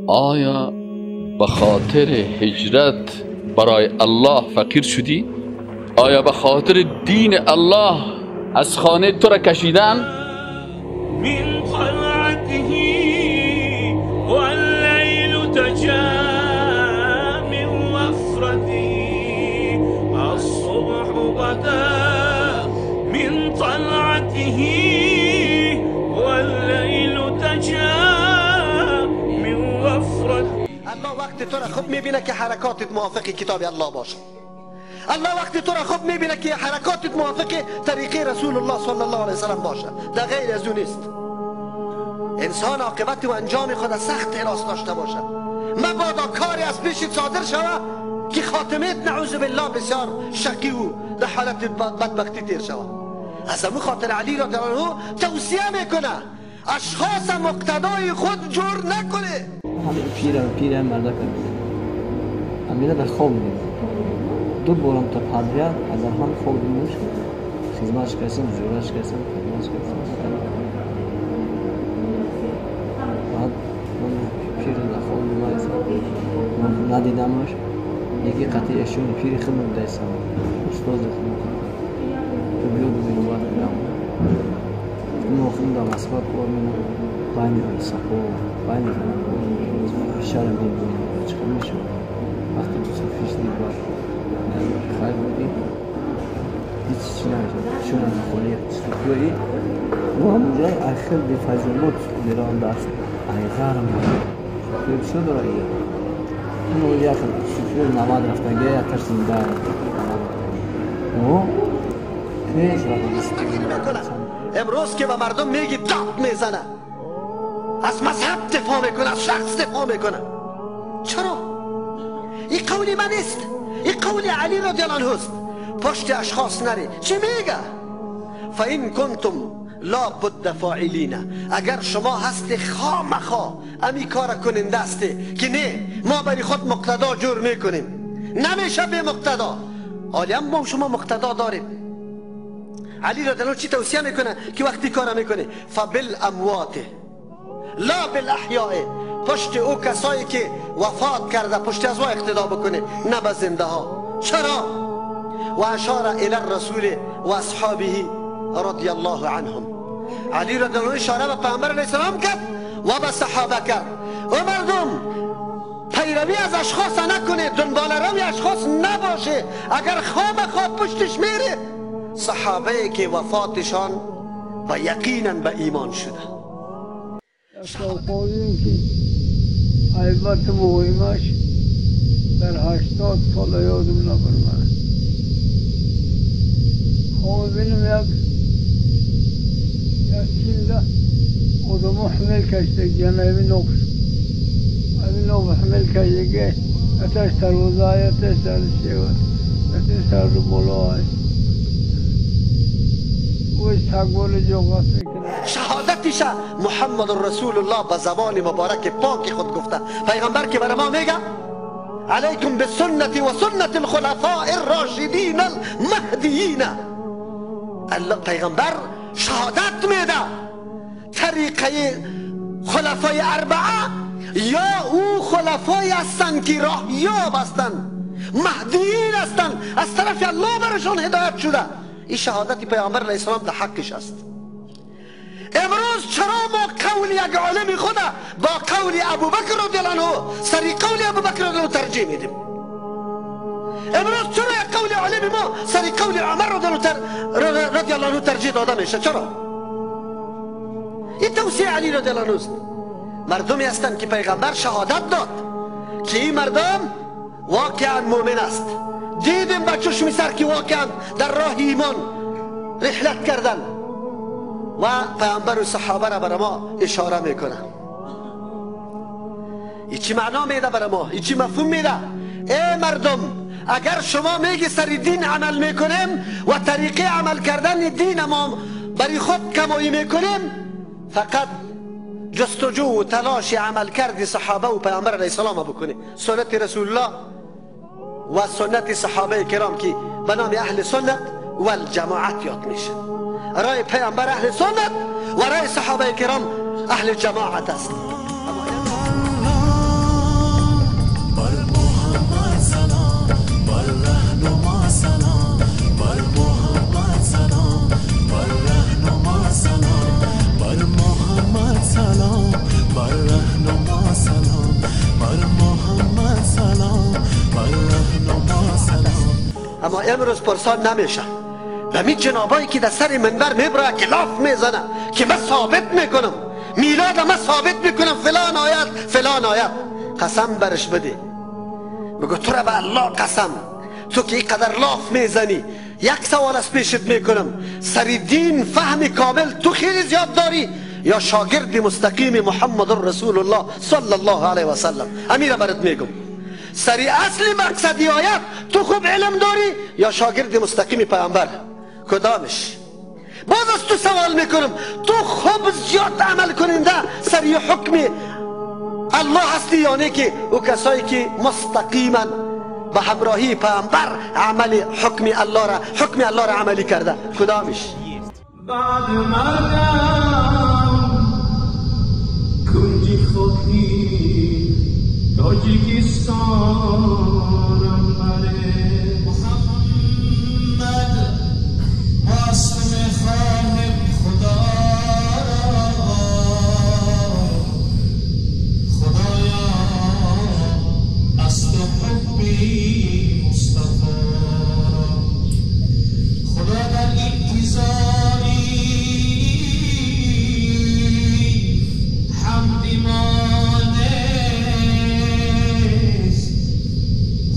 آیا به خاطر هجرت برای الله فقیر شدی؟ آیا به خاطر دین الله از خانه تو را کشیدن؟ من طلعته واللیل تجا من وفرته الصبح بدا من طلعته واللیل تجا من وفرته. الله وقت تو را خوب میبینه که حرکاتت موافق کتاب الله باشه. الله وقت تو را خوب میبینه که حرکاتت موافق طریقه رسول الله صلی الله علیه وسلم باشه، در غیر از او نیست. انسان عاقبت و انجام خود سخت حراس داشته باشه، مبادا کاری از پیش صادر شوه که خاتمت نعوذ بالله بسیار شقی و در حالت بدبختی تیر شوه. از همون خاطر علی رضی الله عنه توصیه میکنه اشخاص مقتدای خود جور نکنه. پیرم مردک همیده در خواب میدید دو بارم تا پدریت از هم خواب دیموش خدمتش کردم، زورش کردم، خدمتش کردم. بعد من پیر در خواب دیموش ندیدمش، یکی قطعی اشون پیر خدمت دیستم استاد خدمت تو بیا ببینم باید میرم من خودم در مسکو کار می‌کنم بین سقا بین شهر می‌بینم چیکار میشه وقتی تو فیش دی باید خیر بودی هیچ چیزی نمیشه چون خالی سوفیایی و همونجا آخر به فضلات میرم دست ایغارم سوفیایی چه داره این اون یک سوفیایی 90 رفتگی یا ترسیم داره او پیش رفت. امروز که به مردم میگی داد میزنه، از مذهب دفاع میکنه، از شخص دفاع میکنه. چرا؟ این قول من نیست، این قول علی رضی الله عنه است. پشت اشخاص نری. چی میگه؟ فإن کنتم لا بد فاعلین، اگر شما هستی خامخا امی کار کننده هستی که نه ما برای خود مقتدا جور میکنیم، نمیشه به مقتدا. حالا ما شما مقتدا داریم. علی رضی الله چی توصیه میکنه که وقتی کار میکنه فبالاموات لا بالاحیاء، پشت او کسایی که وفات کرده پشت از او اقتدا بکنه نه به زنده ها. چرا؟ و اشار الی الرسول و اصحابه رضی الله عنهم. علی رضی الله اشاره به پیامبر علیه السلام کرد و به صحابه کرد. و مردم پیروی از اشخاص نکنه، دنبال روی اشخاص نباشه. اگر خواب پشتش میره، صحابه که وفاتشان و یقینا به ایمان شده. خوردیم که حیبت مهمش در 80 سال یادم نبر من خواب بینم یک چیزه آدمو حمل کشته یعنی اوی نقش اوی نقش حمل کشته که اتش سر وزای اتش سر شیوت اتش سر بالای شهادتش محمد رسول الله به زبان مبارک پاک خود گفته. پیغمبر که برای ما میگه علیکم بالسنة و سنة الخلفاء الراشدین المهدیین. پیغمبر شهادت میده طریقه خلفای اربعه یا او خلفای هستند که راه یاب هستند، مهدیین هستند، از طرف الله برشان هدایت شده. این شهادت پیامبر علیه السلام در حقش است. امروز چرا ما قول یک عالم خود با قول ابوبکر رضی الله عنه سری قول ابوبکر رضی الله ترجیح میدیم؟ امروز چرا یک قول عالم ما سری قول عمر رضی الله عنه ترجیح داده میشه؟ چرا؟ این توصیه علی رضی الله عنه است. مردمی هستند که پیغمبر شهادت داد که این مردم واقعا مؤمن است. دیدیم با چشم سر که واقعا در راه ایمان رحلت کردن و پیامبر و صحابه را برای ما اشاره میکنه. این چی معنا میده برای ما؟ این چی مفهوم میده؟ ای مردم اگر شما میگی سر دین عمل میکنیم و طریقه عمل کردن دین ما برای خود کمایی میکنیم، فقط جستجو و تلاش عمل کرد صحابه و پیامبر علیه السلام بکنیم، سنت رسول الله و سنت صحابه کرام که به نام اهل سنت و الجماعت یاد میشه. رای پیامبر اهل سنت و رای صحابه کرام اهل جماعت است. اما امروز پرسان نمیشه. و می جنابایی که در سر منبر میبره که لاف میزنه که من ثابت میکنم، میلاد من ثابت میکنم، فلان آیت فلان آیت، قسم برش بده، بگو تو را به الله قسم، تو که اینقدر لاف میزنی، یک سوال از پیشت میکنم، سر دین فهم کامل تو خیلی زیاد داری یا شاگرد مستقیم محمد رسول الله صلی الله علیه و سلم؟ امیر برات میگم، سری اصل مقصدی آیت تو خوب علم داری یا شاگرد مستقیم پیامبر؟ کدامش؟ باز از تو سوال میکنم، تو خوب زیاد عمل کننده سری حکم الله هستی یا نه که او کسایی که مستقیما به همراهی پیامبر عمل حکم الله را، حکم الله را عملی کرده، کدامش؟ بعد مرگم کنجی خاکی تاجیکستانم بره. محمد ما میخواهیم خدا را، خدایا از تو حبی مصطفی را، خدا در انتظاری حمد ما نیست،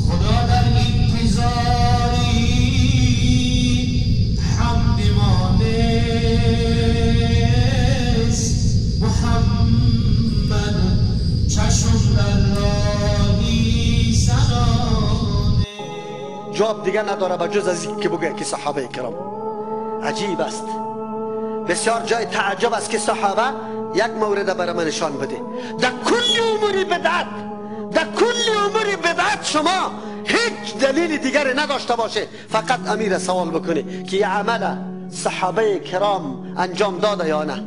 خدا در انتظاری حمد ما نیست. محمد چشم در راهی زنانه. جواب دیگه نداره به جز از که بگه که صحابه کرام. عجیب است، بسیار جای تعجب است که صحابه یک مورد برای من نشان بده. در کل امور بدعت، در کل امور بدعت شما هیچ دلیل دیگری نداشته باشه، فقط امیر سوال بکنه که یه عمل صحابه کرام انجام داده یا نه.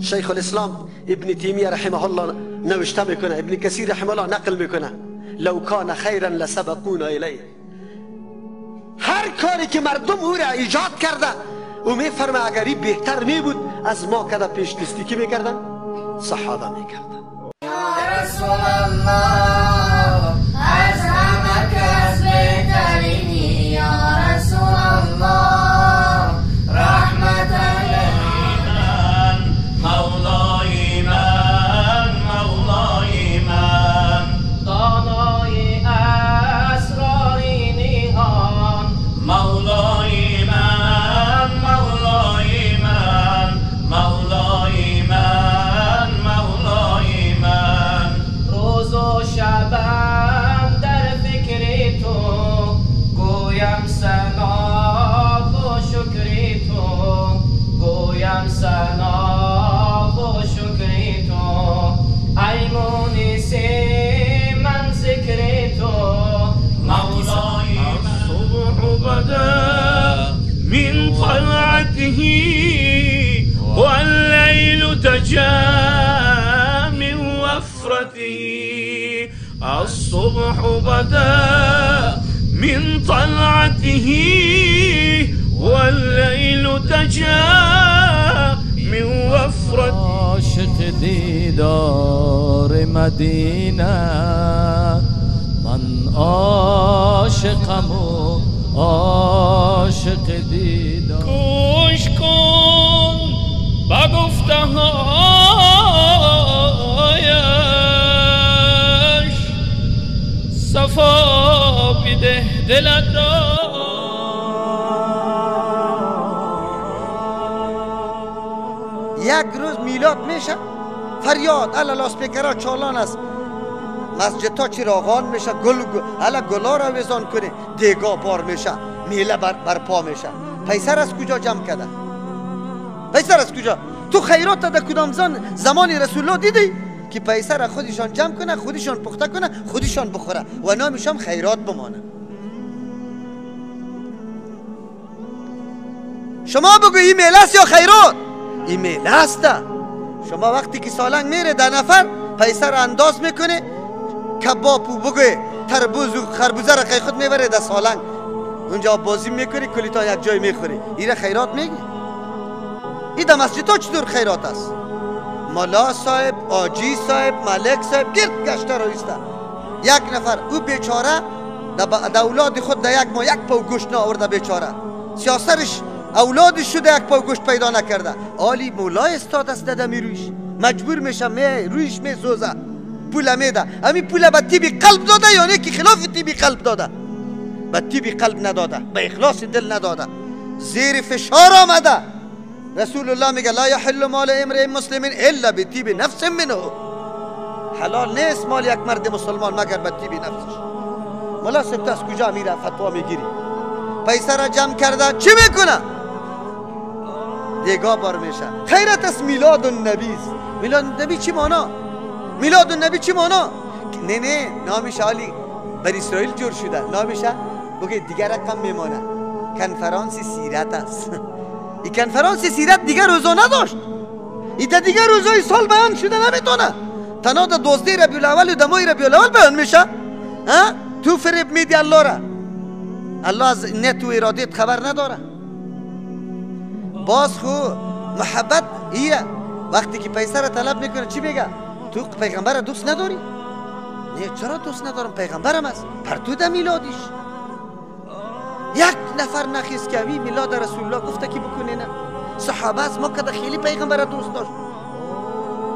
شیخ الاسلام ابن تیمیه رحمه الله نوشته میکنه، ابن کثیر رحمه الله نقل میکنه، لو کان خیرا لسبقونا الیه. هر کاری که مردم او را ایجاد کرده، او میفرمه اگر این بهتر می بود از ما کده پیش دستی که میکردن؟ صحابه میکردن. یا رسول الله از همه کس بهترینی، یا رسول الله رحمت من مولای من، مولای من، دانای اسراری نهان، مولای من، مولای من، مولای من، مولای من. روز و شبم در فکر تو، گویم ثنا و شکر تو، گویم ثنا و شکر تو، ای مونس من ذکر تو، مولای من. الصبح بدا من طلعته والليل تجا من وفرته. الصبح بدا من طلعته والليل تجا من وفرته. عاشق دیدار مدینه، من عاشقم و عاشق دیدار. گوش کن به گفته هایش، صفا بده دلت را. یک روز میلاد میشه، فریاد الا لاسپیکرها چالان است، مسجدها چراغان میشه، گل الا گلا را ویزان کنه، دیگا بار میشه، میله برپا میشه. پیسر از کجا جمع کرده؟ پیسر از کجا؟ تو خیرات در کدام زمان رسول الله دیدی که پیسر خودشان جمع کنه، خودشان پخته کنه، خودشان بخوره و نامشان خیرات بمانه؟ شما بگو این میله است یا خیرات؟ این میله است. شما وقتی که سالنگ میره ده نفر پیسه را انداز میکنه، کباب و بگو تربوز و خربوزه را خود میبره در سالنگ، اونجا بازی میکنی، کلیتا یک جای میخوری، ایره خیرات میگی؟ این در مسجد ها چطور خیرات است؟ ملا صاحب، آجی صاحب، ملک صاحب گرد گشته رو ایسته. یک نفر او بیچاره در اولاد خود در یک ماه یک پاو گوشت نآورده بیچاره، سیاسرش اولادش شده یک پاو گوشت پیدا نکرده. آلی مولای استاد است دمی رویش مجبور میشه، می رویش میسوزه، پول میده. همین پول به طیب قلب داده یا نه که خلاف طیب قلب داده؟ به طیب قلب نداده، به اخلاص دل نداده، زیر فشار آمده. رسول الله میگه لا یحل مال امرئ مسلم الا بطیب نفس منه، حلال نیست مال یک مرد مسلمان مگر به طیب نفسش. ملا صاحب از کجا میره فتوا میگیری؟ پیسه را جمع کرده چی میکنه؟ دیگا بار میشه. خیرت است میلاد النبی است. میلاد النبی چی معنا؟ میلاد النبی چی معنا؟ نه نه نامش عالی بر اسرائیل جور شده، نامش بگه دیگر رقم میمانه، کنفرانس سیرت است. این کنفرانس سیرت دیگر روزا نداشت، این دیگر روزای سال بیان شده نمیتونه. تنها در 12 ربیع الاول و دمای ربیع الاول بیان میشه. ها تو فریب میدی الله را، الله از نیت و ارادت خبر نداره. باز خو محبت ایره وقتی که پیسه را طلب میکنه چی میگه؟ تو پیغمبر دوست نداری؟ نه چرا دوست ندارم، پیغمبرم است. پرتو ده میلادیش یک نفر نخیست که اوی میلاد رسول الله گفته که بکنه. نه صحابه است ما که خیلی پیغمبر دوست داشت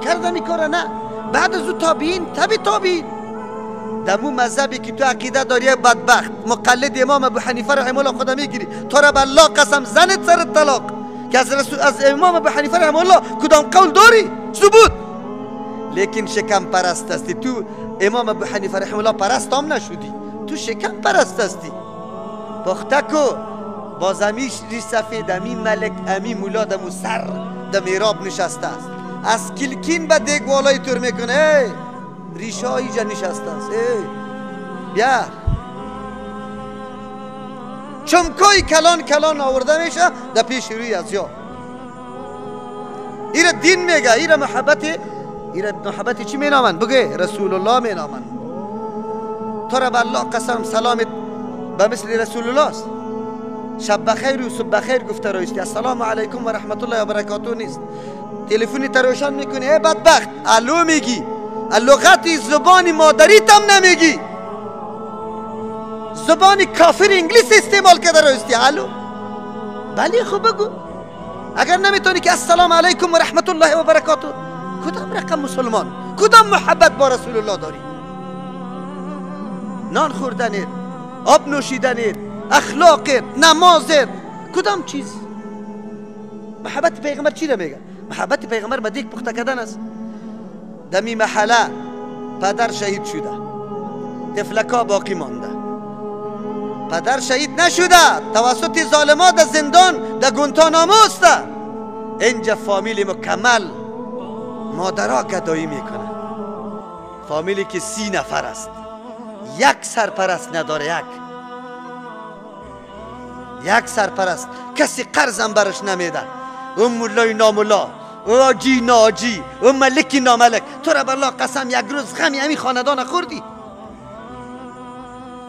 کردم این کار. نه بعد از او تابعین، تبع تابعین، دمو مذهبی که تو عقیده داری بدبخت مقلد امام ابو حنیفه رحمه الله خدا میگیری، تو را به الله قسم زنت سر طلاق که از رسول از امام ابو حنیفه رحمه الله کدام قول داری ثبوت؟ لیکن شکم پرست هستی تو. امام ابو حنیفه رحمه الله پرست هم نشدی، تو شکم پرست هستی. پخته کو باز امی ریش سفید، امی ملک، امی مولا دمو سر د میراب نشسته است، از کلکین به دیگ والای تور میکنه. ای ریشه اینجا نشسته است، ای بیا چمکای کلان کلان آورده میشه در پیش روی از یا. ایره دین میگه، ایره محبت، ایره محبت چی مینامن؟ بگه رسول الله مینامن. تو را به الله قسم سلامت به مثل رسول الله است. شب بخیر و صبح بخیر گفته رایستی، السلام علیکم و رحمت الله و برکاته نیست. تلفنی روشن میکنی، ای بدبخت الو میگی، لغت زبان مادریت هم نمیگی، زبان کافر انگلیس استعمال کرده رایستی الو. بله خب بگو، اگر نمیتونی که السلام علیکم و رحمت الله و برکاته، کدام رقم مسلمان، کدام محبت با رسول الله داری؟ نان خوردنت، آب نوشیدنت، اخلاقت، نمازت، کدام چیز؟ محبت پیغمبر چی را میگه؟ محبت پیغمبر به دیگ پخته کردن است. دمی محله پدر شهید شده، طفلکا باقی مانده. پدر شهید نشده، توسط ظالما در زندان در گونتانامو است. اینجا فامیل مکمل مادرها گدایی میکنه. فامیلی که 30 نفر است، یک سرپرست نداره، یک سرپرست، کسی قرضم برش نمیده. اون مولای نامولا، او آجی ناجی، او ملکی ناملک. تو را بالله قسم یک روز غمی همی خاندان خوردی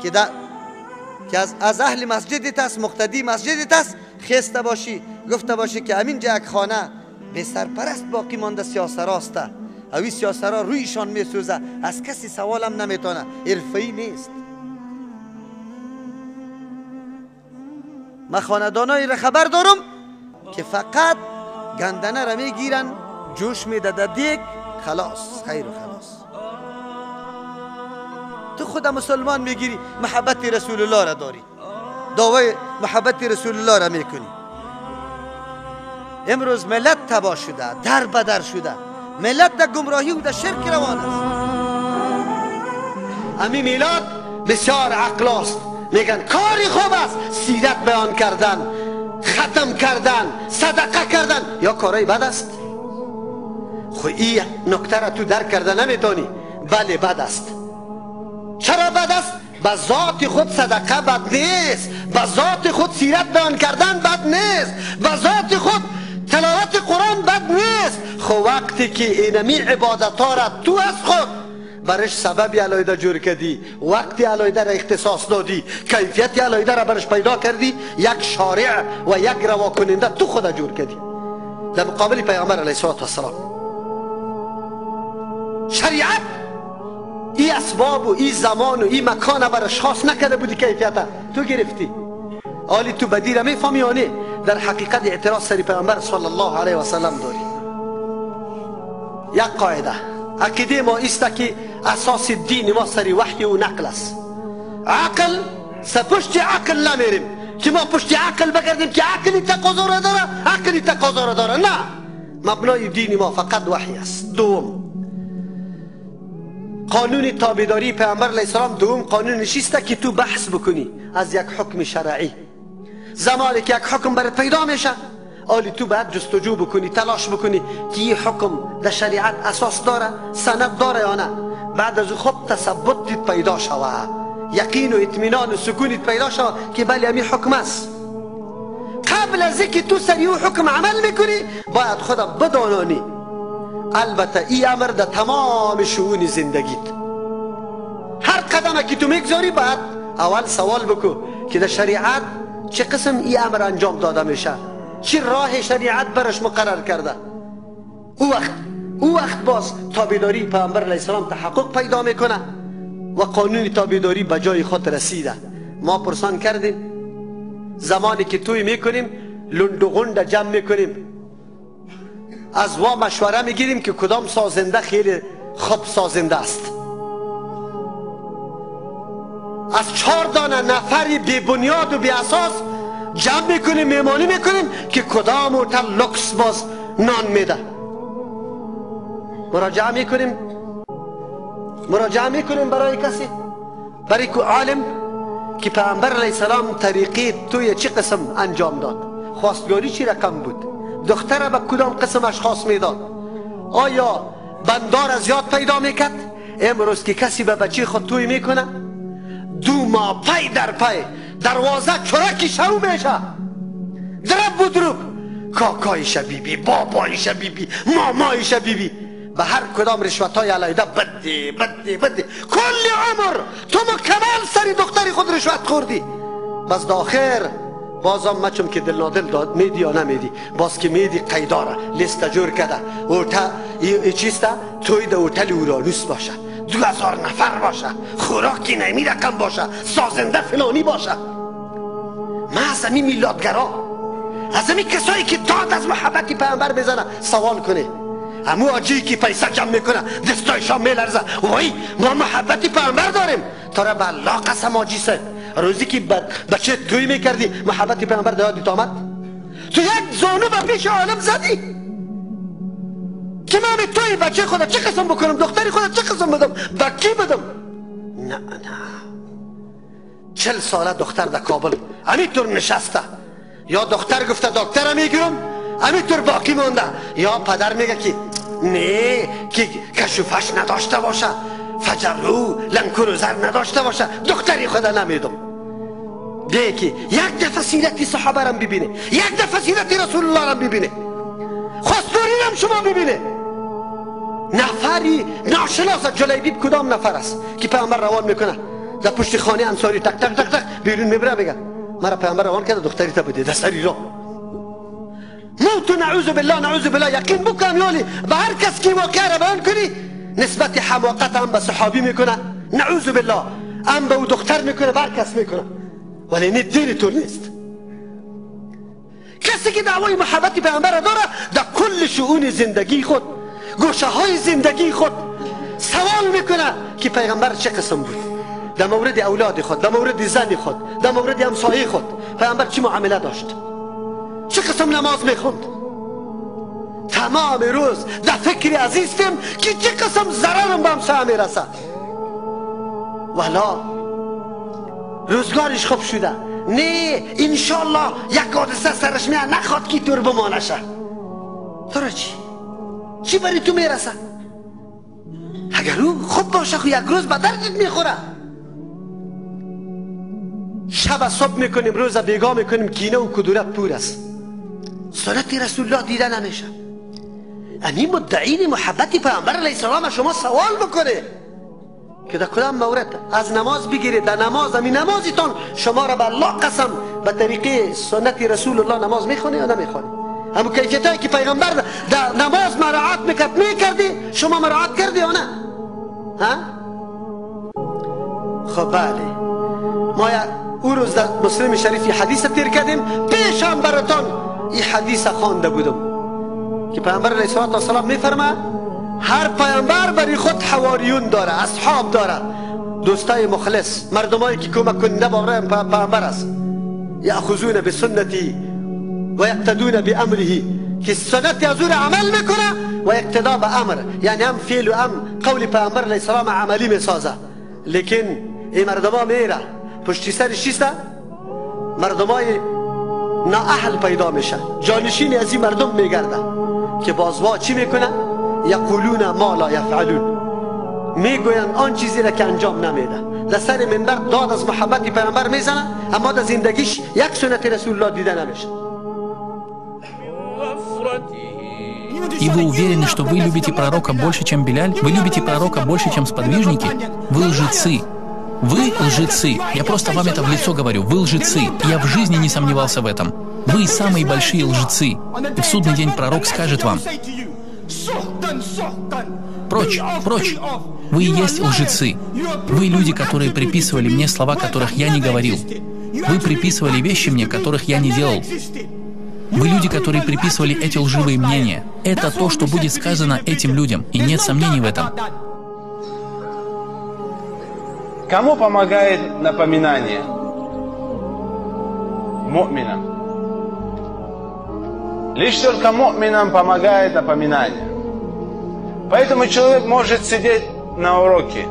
که که از اهل مسجدت است، مقتدی مسجدت است، خسته باشی گفته باشی که همینجا یک خانه به سرپرست باقی مانده سیاسراسته، اوی سیاسرا رویشان میسوزه، از کسی سوالم نمیتونه، حرفه‌ای نیست. من خاندانایی را خبر دارم که فقط گندنه را میگیرن، جوش میده در دیگ، خلاص خیر و خلاص. تو خود مسلمان میگیری، محبت رسول الله را داری، دعوای محبت رسول الله را میکنی. امروز ملت تباه شده، در بدر شده، ملت در گمراهی و در شرک روان است. امی میلاد بسیار عقل است، میگن کاری خوب است، سیرت بیان کردن، ختم کردن، صدقه کردن، یا کارای بد است. خو این نکته را تو درک کرده نمیتونی. بله بد است. چرا بد است؟ به ذات خود صدقه بد نیست، به ذات خود سیرت بیان کردن بد نیست، به ذات خود تلاوت قرآن بد نیست. خو وقتی که اینمی عبادت ها را تو از خود برش سبب علایده جور کردی، وقتی علایده را اختصاص دادی، کیفیت علایده را برش پیدا کردی، یک شارع و یک روا کننده تو خود جور کردی در مقابل پیغمبر علیه الصلاة والسلام. شریعت ای اسباب و ای زمان و ای مکان برش خاص نکرده بودی کیفیت تو گرفتی. آلی تو بدی را میفهمی یا نه؟ در حقیقت اعتراض سری پیامبر صلی الله علیه و سلم داری. یک قاعده عقیده ما است که اساس دین ما سری وحی و نقل است. عقل سپشت عقل نمیریم که ما پشت عقل بگردیم که عقلی تقاضا را داره، عقلی تقاضا را داره. نه، مبنای دین ما فقط وحی است. دوم قانون تابعداری پیامبر علیه السلام، دوم قانون چیست که تو بحث بکنی از یک حکم شرعی. زمانی که یک حکم برات پیدا میشه، آلی تو باید جستجو بکنی، تلاش بکنی که این حکم در شریعت اساس داره، سند داره یا نه. بعد از خب تثبت پیدا شوه، یقین و اطمینان و سکونت پیدا شوه که بله همین حکم است. قبل از اینکه تو سری او حکم عمل میکنی باید خدا بدانانی. البته این امر در تمام شؤون زندگیت، هر قدم که تو میگذاری باید اول سوال بکو که در شریعت چه قسم این امر انجام داده میشه، چه راه شریعت برش مقرر کرده. او وقت باز تابعداری پیامبر علیه السلام تحقق پیدا میکنه و قانون تابعداری به جای خود رسیده. ما پرسان کردیم زمانی که توی میکنیم لند و غند جمع میکنیم، از وا مشوره میگیریم که کدام سازنده خیلی خوب سازنده است. از 4 دانه نفری بی بنیاد و بی اساس جمع میکنیم، میمانی میکنیم که کدام هتل لوکس باز نان میده. مراجعه میکنیم برای کسی، برای عالم که پیامبر علیه السلام طریقی توی چه قسم انجام داد، خواستگاری چی رقم بود، دختر به کدام قسم اشخاص میداد، آیا بندار زیاد پیدا میکرد. امروز که کسی به بچه خود توی میکنه، 2 ماه پی در پی دروازه چرکی شو میشه، درب و دروب، کاکای شبیبی، بابای شبیبی، مامای شبیبی، به هر کدام رشوت های علیده بده بده بده. کل عمر تو مکمل سری دختری خود رشوت خوردی. بس داخر بازم مچم که دل نادل داد میدی یا نمیدی، باز که میدی قیداره لیست جور کرده اوتا چیسته توی ده هتل اورانوس باشه، 2000 نفر باشه، خوراکی نمی رقم باشه، سازنده فلانی باشه. ما از همین میلادگرا، از همین کسایی که داد از محبت پیامبر بزنه سوال کنه، همو آجی که پیسه جمع میکنه دستایشان میلرزه، وای ما محبت پیامبر داریم. تاره به الله قسم آجی صاحب، روزی که بچه توی میکردی محبت پیامبر در یادت آمد؟ تو یک زانو به پیش عالم زدی که من توی بچه خدا چه قسم بکنم، دختری خدا چه قسم بدم، به کی بدم؟ نه نه، 40 ساله دختر در کابل همینطور نشسته، یا دختر گفته دکتر میگیرم همینطور باقی مونده، یا پدر میگه که نه که کشوفش نداشته باشه، فجرو لنکروزر نداشته باشه، دختری خدا نمیدم. بیه که یک دفعه سیرت صحابه رم ببینه، یک دفعه سیرت رسول الله رم ببینه، خواستگاری رم شما ببینه. نفری ناشناس جلیبیب کدام نفر است که پیامبر روان میکنه در پشت خانه انصاری، تک تک تک تک بیرون میبره، میگه مرا پیامبر روان کرده دختری تا بده در سری را موت. نعوذ بالله نعوذ بالله. یقین بکن یالی به هر کس که واقعه را بیان کنی نسبت حماقت هم به صحابی میکنه، نعوذ بالله، هم به او دختر میکنه، به هر کس میکنه، ولی نه دین تو نیست. کسی که دعوای محبت پیامبر داره در کل شؤون زندگی خود، گوشه های زندگی خود سوال میکنه که پیغمبر چه قسم بود، در مورد اولاد خود، در مورد زن خود، در مورد همسایه خود پیامبر چی معامله داشت، چه قسم نماز میخوند. تمام روز در فکر عزیزتیم که چه قسم ضررم به همسایه میرسه. والا روزگارش خوب شده، نه انشالله یک حادثه سرش میاد نخواد که تور بمانه شه. تو را چی؟ چی برای تو میرسه؟ اگر او خوب باشه خو یک روز به دردت میخوره. شب صبح میکنیم، روز بیگاه میکنیم، کینه و کدورت پور است. سنت رسول الله دیده نمیشه. امی مدعین محبت پیامبر علیه السلام شما سوال بکنه که در کدام مورد از نماز بگیرید، در نماز امی نمازتان شما را به الله قسم به طریقه سنت رسول الله نماز میخونه یا نمیخونه؟ همون کیفیت که پیغمبر در نماز مراعات میکرد میکردی، شما مراعات کردی یا نه؟ ها؟ خب بله، ما او روز در مسلم شریف حدیث تیر کردیم، پیشم براتان این حدیث خوانده بودم که پیامبر علیه السلام میفرما هر پیامبر برای خود حواریون داره، اصحاب داره، دوستای مخلص، مردمایی که کمک کننده برای پیامبر است. یأخذون بسنتی و یقتدون بامره، که سنت از او عمل میکنه و اقتدا به امر، یعنی هم فعل و هم قول پیامبر علیه السلام عملی میسازه. لیکن این مردما میره پشتی سر شیسته مردمای نااهل پیدا میشه، جانشین از این مردم میگرده که بازوا چی میکنه؟ یقولون ما لا یفعلون، میگویند آن چیزی را که انجام نمیده. در سر منبر داد از محبت پیامبر میزنه، اما در زندگیش یک سنت رسول الله دیده نمیشه. И вы уверены, что вы любите пророка больше, чем Беляль? Вы любите пророка больше, чем сподвижники? Вы лжецы. Вы лжецы. Я просто вам это в лицо говорю. Вы лжецы. Я в жизни не сомневался в этом. Вы самые большие лжецы. И в судный день пророк скажет вам: прочь, прочь. Вы и есть лжецы. Вы люди, которые приписывали мне слова, которых я не говорил. Вы приписывали вещи мне, которых я не делал. Вы люди, которые приписывали эти лживые мнения. Это то, что будет сказано этим людям, и нет сомнений в этом. Кому помогает напоминание? Му'минам. Лишь только му'минам помогает напоминание. Поэтому человек может сидеть на уроке,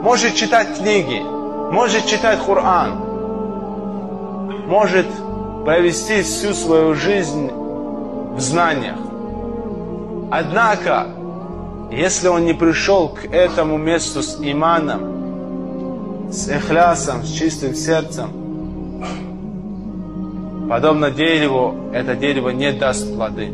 может читать книги, может читать Коран, может провести всю свою жизнь в знаниях. Однако, если он не пришел к этому месту с иманом, с ихлясом, с чистым сердцем, подобно дереву, это дерево не даст плоды.